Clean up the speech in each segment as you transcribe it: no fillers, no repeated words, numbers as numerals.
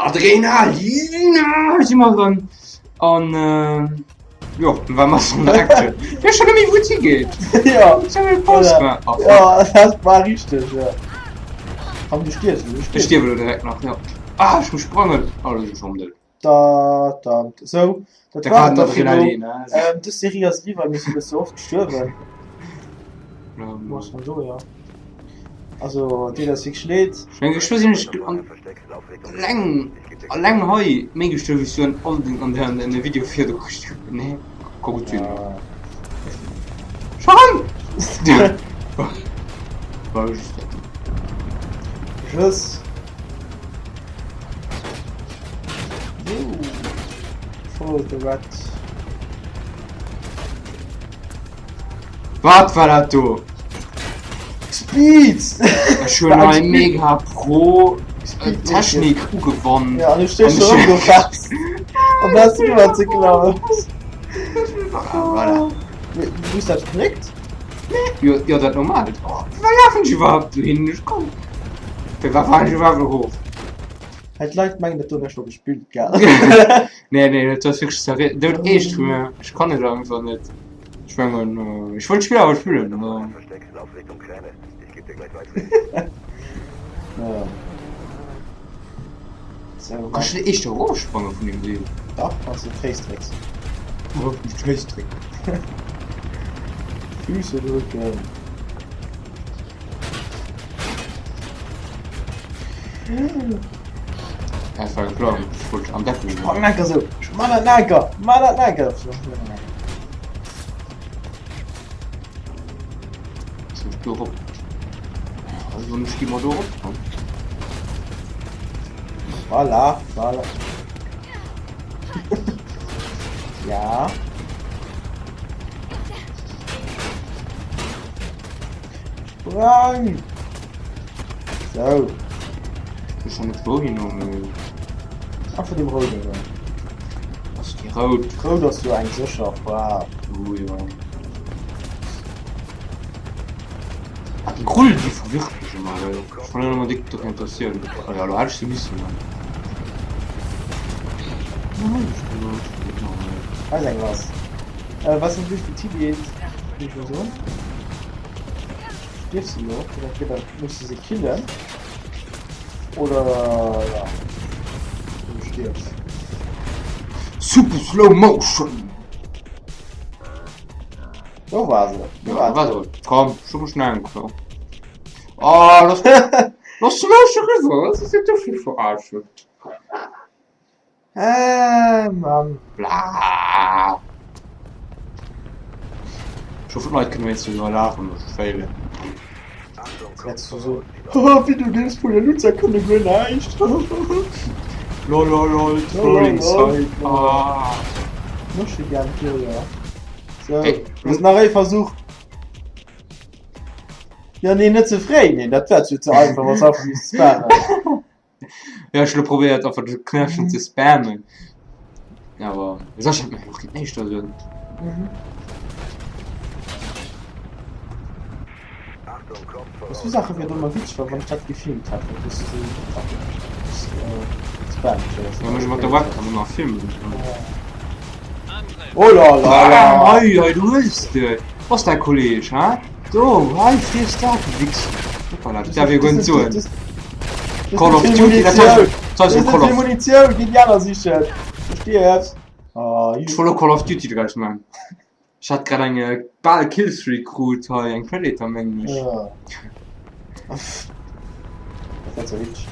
Adrenalin! Si mer erëm. An jo, wa mer an der Action. Ech schon méi wou et geet. Ja. Voilà. Ja, dat war richteg, ja. Komm, du stierfs elo, du Ech stierfs. stierf elo direkt nach, ja. Ah, ech muss sprangen. Oh, lo sinn ech schonn dout. Verdammt. Sou, dat Da war war et den da fir elo. Adrenalin, ne? Ähm, dës Serie ass eriwwer, mir si e bësse oft gestuerwen. Mo ass schon do, ja. Also, deet eis wierklech leed. Ech mengen, geschwë sinn ech an Alleng alleng hei méi gestuerf wéi s du an all den an der an de Video virdru gestuerf nee ka gutt sinn. Schang! War just dat. Just. Follow the red. Wat war dat do? Speed! Ech hunn hei mega pro äh, Technik ugewannt. Ja, du stehst schon do fest. Am besten rüber ze klammen. Voilà. Du bist dat geknickt? Jo, jo, dat normal. Oh, wat lafen ech iwwerhaupt dohin? Ech komm. Fir wat fahren ech iwwerhaupt erof? Hei d'Leit mengen dat do wär scho gespillt, gell? Nee, nee, dat ass wierklech seriö. Dout eescht vu mir. Ech kann et einfach net. Ech mengen, ech wollt d'Spill awer spillen. Kanns du net eescht erofsprange vun deem Deel? Dach, wann s de d'Féiss drécks. Oh, d'Féiss drécken. Füße drücken. Dat war geplant. Ech wollt am Deckel. Sprang enker sou. Mann dat enker. Mann dat enker. Do rop. Also ech gi mer do rop. Voilà, voilà. Ja. Sprang! Sou. Ech weess net wouhinner, mee. Einfach dem rouden do. Ass déi rout? Rout ass jo eng sécher Faarf. Oh jo. Ah, déi Rull, déi verwirrt mech ëmmer, well ech verléieren ëmmer déck d'Orientatioun. Oh ja, lo hätt ech se missen hunn. Hei ass eng lass. Äh, was net wéi vill geet, wéi ech mol soen. Stierfs de lo? Entweder muss du se killen oder ja, du stierfs. Super Slow Motion! Do war se. Do war se. Komm, schon mal schnell klar. Oh, lass, lass mech rüber. Was ist denn das für Verarsche? Äh, Mann. Bla. Ich hoffe, Leute können jetzt sogar lachen und failen. Jetzt du so. Haha, Videogames vun der Nutzer kënne guer näischt. Lololol, Trolling Site. Ah. Möchte gern Troller. So, Ey. das ist nach ee Versuch. Ja, nee, net ze fréi. Nee, dat wär zu einfach, was einfach misst spammen. Ja, ech hu lo probéiert einfach de Knäppchen ze spammen. Awer Sascha hat mir och näischt da soen. Mhm. Was du Sache wier ëmmer witzeg war, wann ech dat gefilmt hätt, well du so spammt. Ja, mech mat der Webcam ëmmer filmen. Oh la la la. Ah, hei, hei, du hues de. Was dein Kolleg, hä? Do, hei, friess dat, du Wichser. Hoppala, dat darf ich guer net soen. Call of Duty, dat heisst, dat heisst Call Call of Munitioun, ginn déi aner sichen. Du stierfs. Oh, Ech wollt och Call of Duty draus man. Ech hat grad eng äh, bal Killstreak krut hei, eng Predator mengen ech. Ja. Dat war ze witzeg.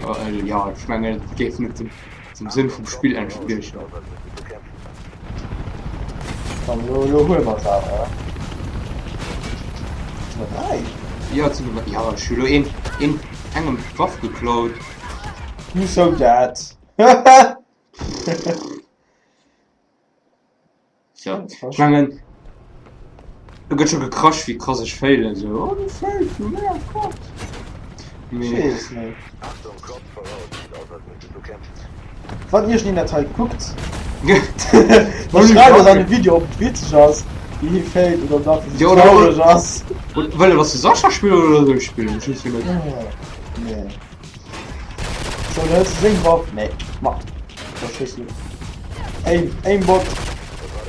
Ja, äh, ja, ech mengen, et géif net dem, dem Sënn vum Spill entspriechen. Komm, lo, lo huele mer se awer. Sind wir drei? Ja, zu, ja, ech hu lo een, een, engem d'Waff geklaut. You so dead. So, ech mengen, do gëtt scho gekrasch, wéi krass ech failen, sou, oh, du failst, du mär Gott. Ech weess net. Wann iergendeen dat hei kuckt, da schreift eis an de Video, ob et witzeg ass, wéi hie failt oder ob et einfach just traureg ass. Wëll e, dass de Sascha spillt oder soll ech spillen? Ech weess jo net. Nee. So, da hues de seng Waff. Nee, ma. Da schéiss du. Aim, Aimbot.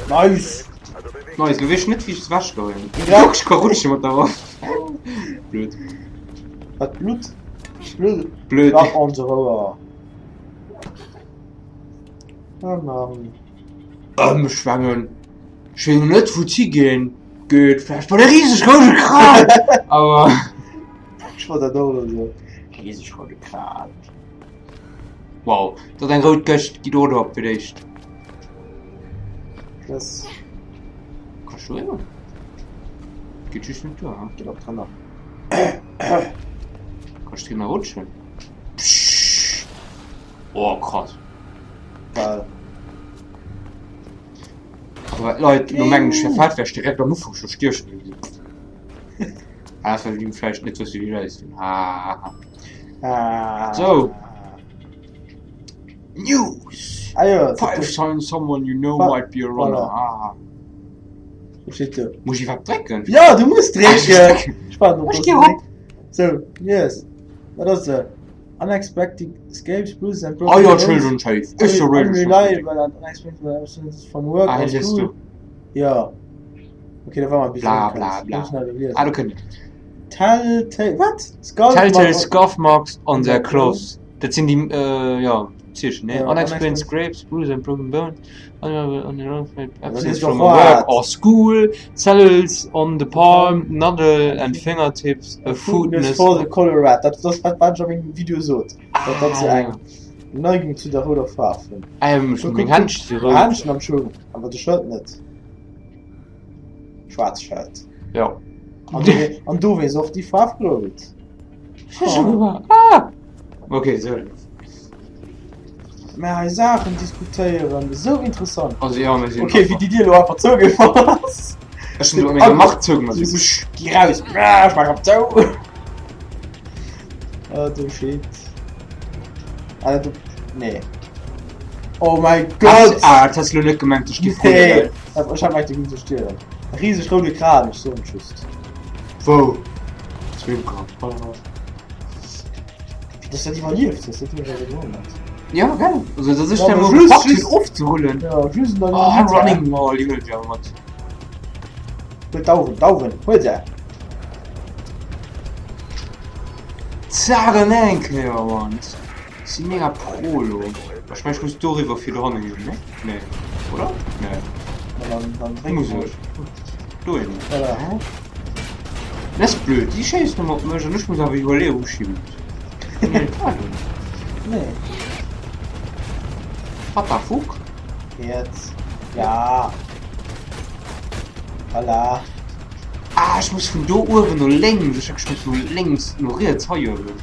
Nice. Nice, lo weess ech net wéi ech se wech geheien. Kuck, ech ka rutschen mat der Waff. Blöd. Wat Blutt? Blöd. Blöd. Lach ons Rouer. Oh Mann. Ähm, ech mengen, ech weess net wou d'hi ginn geet. Vläicht bei de riseg roude Kran. Awer. Ech wollt dat och elo soen. Riseg roude Kran. Wow, dat eng rout Këscht. Gi do op fir d'éischt. Das. Kannst du driwwer? Geet just net duer, ha? Geet och drënner. Kannst du driwwer rutschen? Pssst. Oh, krass. Well. Aber Leit, lo mengen ech, fir wär ech direkt am Ufank scho stiechen bliwwen. Außerdem vläicht net wësse wéi ech sinn. Ha. Ah. So. News! Ah jo, Five signs someone you know Fa- might be a runner. Voilà. Ah. Wo steet do? Muss ich iwwerhaapt drécken? Ja, du muss drécken! Ech war Ech geh hopp. So, yes. Wat ass se? Unexpected escapes, bruises and Ah ja, Entschuldigung, Chef. Ist so real. Unreliable and unexpected absences from work Ah, or liest school. du. Ja. Okay, da war mal ein bisschen. Bla, bla, bla. Ah, du kënnt. Telltale, wat? Skull Telltale Scuff Marks on their clothes. Dat sinn déi, äh, ja, Zeechen, ne? Ja, Unexplained unexplained- scrapes, bruises and broken bones. Absence ist from doch work wat. or school, cells on the palm, knuckle and fingertips, a Foodness foodness. for the color red. Dat ass wat wat ech a mengem Video sot. Dat dat se Ah. eng Neigung zu der rouder Faarf hunn. Ähm, ech meng Händsch si rout. Händschen am Schung, awer de Schëld net. Schwaarz Schëld. Ja. An do, an do wees och déi Faarf rout. Ah! Okay, so. Mä hei Saachen diskutéieren, esou interessant. Also ja, mir sinn. Okay, wéi déi Dier elo einfach zougefall ass. Ech hunn elo meng Macht zougemaach. So, so, Geh raus! Ah, Ech mach op zou! Oh du Shit. Ah, du, nee. Oh mein Gott! Ah, dat has du elo net gemengt, ech gi froen. Nee! Ech hat gemengt, du gings stierwen. Rieseg roude Kran, ech soen just. Wou? Zwinker. Wéi dass dat iwwerlieft hues, dat huet mech awer gewonnert. Ja, gell? Also, dass ech Ja, da aber mol just- gepackt hunn, just- ofzerullen. Ja, just an Oh, Running Maul, déi huelen ech awer mat. Huel d'Dauwen, d'Dauwen, huel se! Zack an eng Kéier, Mann. Ech si mega pro elo. Ech mengen, ech muss doriwwer fir dohanne ginn, ne? Nee. Oder? Nee. Ja, dann, dann dréck Muss mol. ech. Dohinner. Voilà. Hä? Dat ass blöd. Déi schéissen ëmmer op mech an ech muss awer iwwerleeën, wou ech hi muss. Nee. Nee. What the fuck? Jetzt. Ja. Voilà. Ah, ech muss vun do uewen no lénks. Ech ech muss no lénks, no riets hei uewen.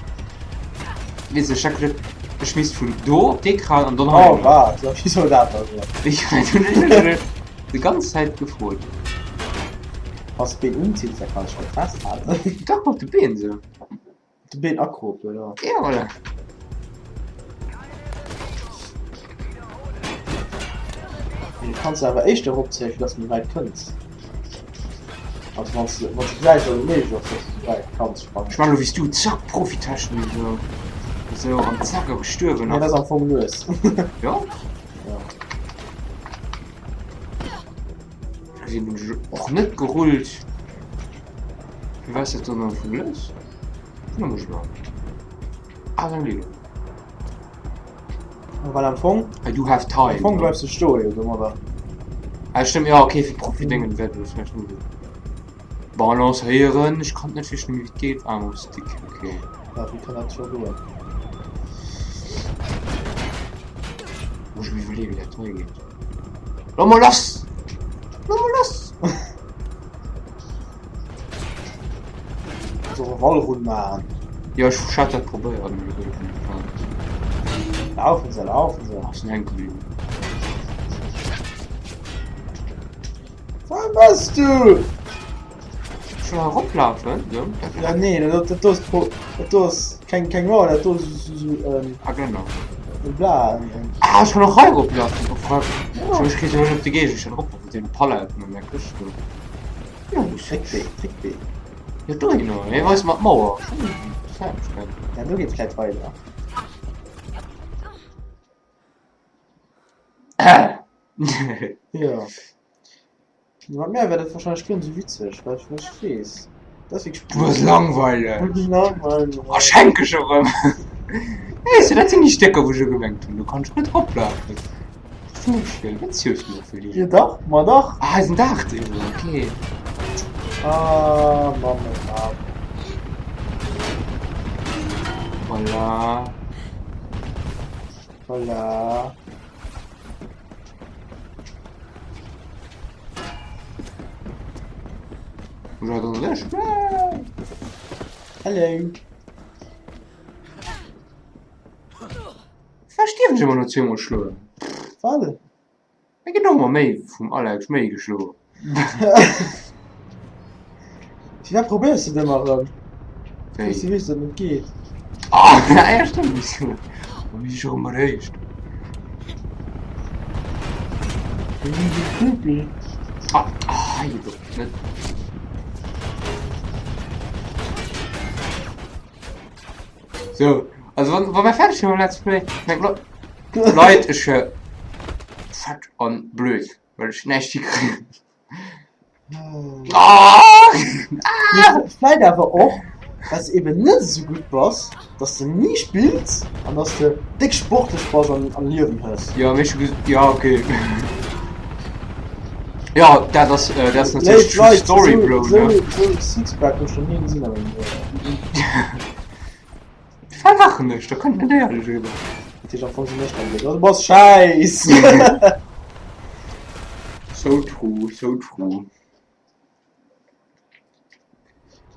Weess ech check net. Ech misst vun do op dee Kran an dann hei. Oh, wat? Ja, wéi soll dat da sinn? Ich hunn ech déi ganz Zäit gefrot. Wanns de d'Been unzills, da kann ech net festhalen. Dach mat de Been sou. De Been akropen, ja. Ja, voilà. Du kanns awer éischter eropzéien, fir dass du méi wäit kënns. Also wann du wann du gesäis, dass et méiglech ass, dass du sou wäit kanns Ech sprangen. mein elo wéi s du zack Profitechnik esou esou an zack a gestuerwen Nee, dat ass. ass am Fong lues. Ja? Ja. Gesinn hunn ech och net gerullt. Firwat ass dat dann am Fong lues? Wou muss ech iwwerhaapt? Ah, dann Lilo. Well am Fong, I do have time. am Fong bleifs du stoe jo domadder. Ah, stimmt, ja, okay, fir Profi-Dingen wäert et vläicht net esou. Balance héieren, ech kann net wierklech wéi et geet. Ah, mam Stick, okay. Ja, wéi kann dat scho goen? Muss ech mir iwwerleeën, wéi dat hei geet. Lo mol lass! Lo mol lass! Soll e Wallrun maachen? Jo, ech hat dat probéiert, mee huet net geklappt. Laufen se, laufen se. Ass hänke bliwwen. Wat bass du? Schon eroplafen, sou. Ja, nee, dat, dat do ass pro, dat do ass keng, keng Mauer, dat do ass sou, sou, ähm, Ah, genau. e Bla, en, en. Ah, ech kann och hei eroplafen. Oh, fuck. Ech hu mech kritt op de Géigestand eroplafen, den Pallet mat der Këscht do. Réckwee, Réckwee. Jo, dohinner, hie weist mer d'Mauer. Fäerdeg gell. Ja, do geet vläit weider. Jo. Mat mär wär dat wahrscheinlech guer net esou witzeg, well ech net weess. Dat ass wierklech Du bass langweileg. Langweileg. A schenk ech erëm. Weess du, dat sinn déi Stécker, wou ech elo gemengt hunn, do kann ech net eroplafen. Vugel, wat ziels du do fir Jo Ligen? dach, ma dach. Ah, hei sinn d'Aarte jo, okay. Ah, Mann, oh Mann. Voilà. Voilà. Hello. Firwat stierwen ech ëmmer no zweemol schloen? Well. Ech ginn och ëmmer méi vum Alex méi geschloen. Firwat probéiers de et ëmmer erëm? Wéi? Wéi s de weess, datt et net geet. Ah, ja, stimmt. Oh, wie ich erëm eréischt. Creepy. Ah, ah, hei geet och net. So, also wann, wann wir fertig sind mit dem Let's Play, mengt Leit, Leit, ech äh, fett an blöd, well ech näischt hikriegen. Ah! Vläit awer och, well s de eben net esou gutt bass, dass de ni spills an dass de déck sportlech bass an an Liewen hues. Ja, mee ech hu ges ja, okay. Ja, dat ass, äh, dat ass natierlech Léif true Leit, story, esou Bro, esou ne? esou e Sixpack hunn ech nach ni gesinn a mengem Liewen. Wat maachen ech? Da kënnt net éierlech eriwwer. Dat heescht am Fong sinn ech dann blöd. Du bass schäiss! So true, so true.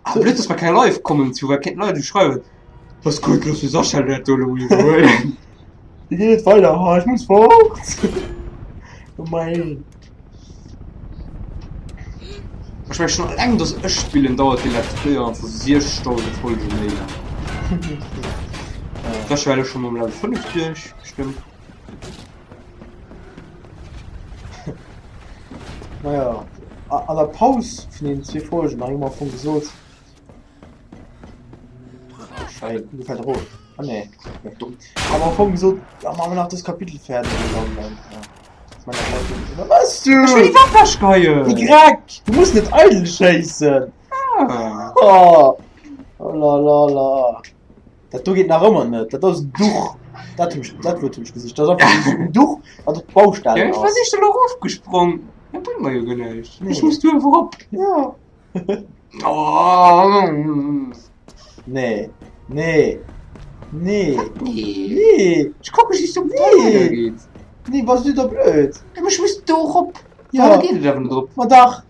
Ah, blöd, dass mer keng Live kommen zu, well kéinten Leit schreiwen, Was gutt, looss de Sascha dat do elo iwwerhuelen. Wéi geet et weider? Oh, ech muss fort! Oh mein. Ech meng schon alleng, dass ech spillen, dauert dee Let's Play einfach 60.000 Folgen méi laang. Sascha war elo schon um Level 5 duerch, bestimmt. Naja, an der Paus vun den zwee Folgen nach ëmmer vum gesot. Schei, du fällt rot. Ah, nee. Aber am Fong gesot, ja, machen wir nach das Kapitel fertig. Und dann, dann, ja. Meine Leute, was du? Ech will déi Waff wechgeheien! Déi Dreck! Du musst net eidel schéissen! Ah. Oh, oh la la la. Dat do geet nach ëmmer net. Dat ass en Duch. Dat hunn ech, dat Wuert hunn ech gesicht. Dat ass einfach en Duch, wat op d'Baustellen Ja, ech war ass. sicher elo erofgesprong. Dat bréngt mer jo guer näischt. Nee. Ech muss du einfach op. Ja. Oh. Nee. Nee. Nee. Nee. Nee. Ech kucke just, ob et Nee. weidergeet. Nee, bass du da blöd? Ja, mee ech muss do erop. Ja. Ja, da geet et awer net erop. Ma dach.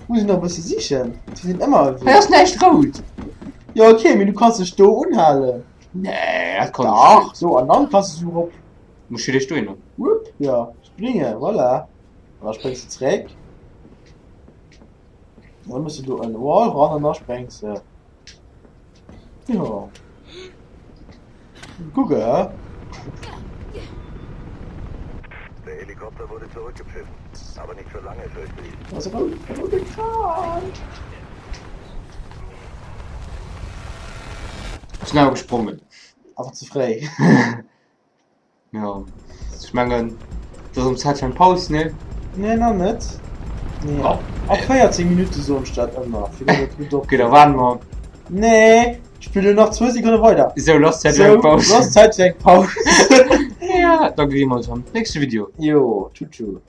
Muss ich nach e bësse sichen. Si sinn ëmmer Hei ass näischt rout. Ja okay, mee du kanns dech do unhalen. Nee, dat kann ech Dach, net. so an dann kanns du sou rop. Muss ech do hin? Wupp, ja, springe, voilà. An da spréngs du zréck. An dann muss du do en Wall ran an da spréngs de. Jo. Kucke, hä? Der Helikopter wurde zurückgepfiffen, aber nicht für lange, fürchte ich. Da ass e roude Kran. Ech sinn awer gesprongen. Awer ze fréi. Jo, ech mengen, et ass erëm Zäit fir eng Paus, nee? Nee, nach net. Nee, Oh. ab 14 Minutte soen ech dat ëmmer, fir datt et gutt Okay, opgeet. da waarde mer. Nee, ech spillen nach zwou Sekonne weider. Sou, lass Zäit fir Sou, eng Paus. lass Zäit fir eng Paus. Ja, da gesi mer ons am nächste Video. Jo, tschu tschu.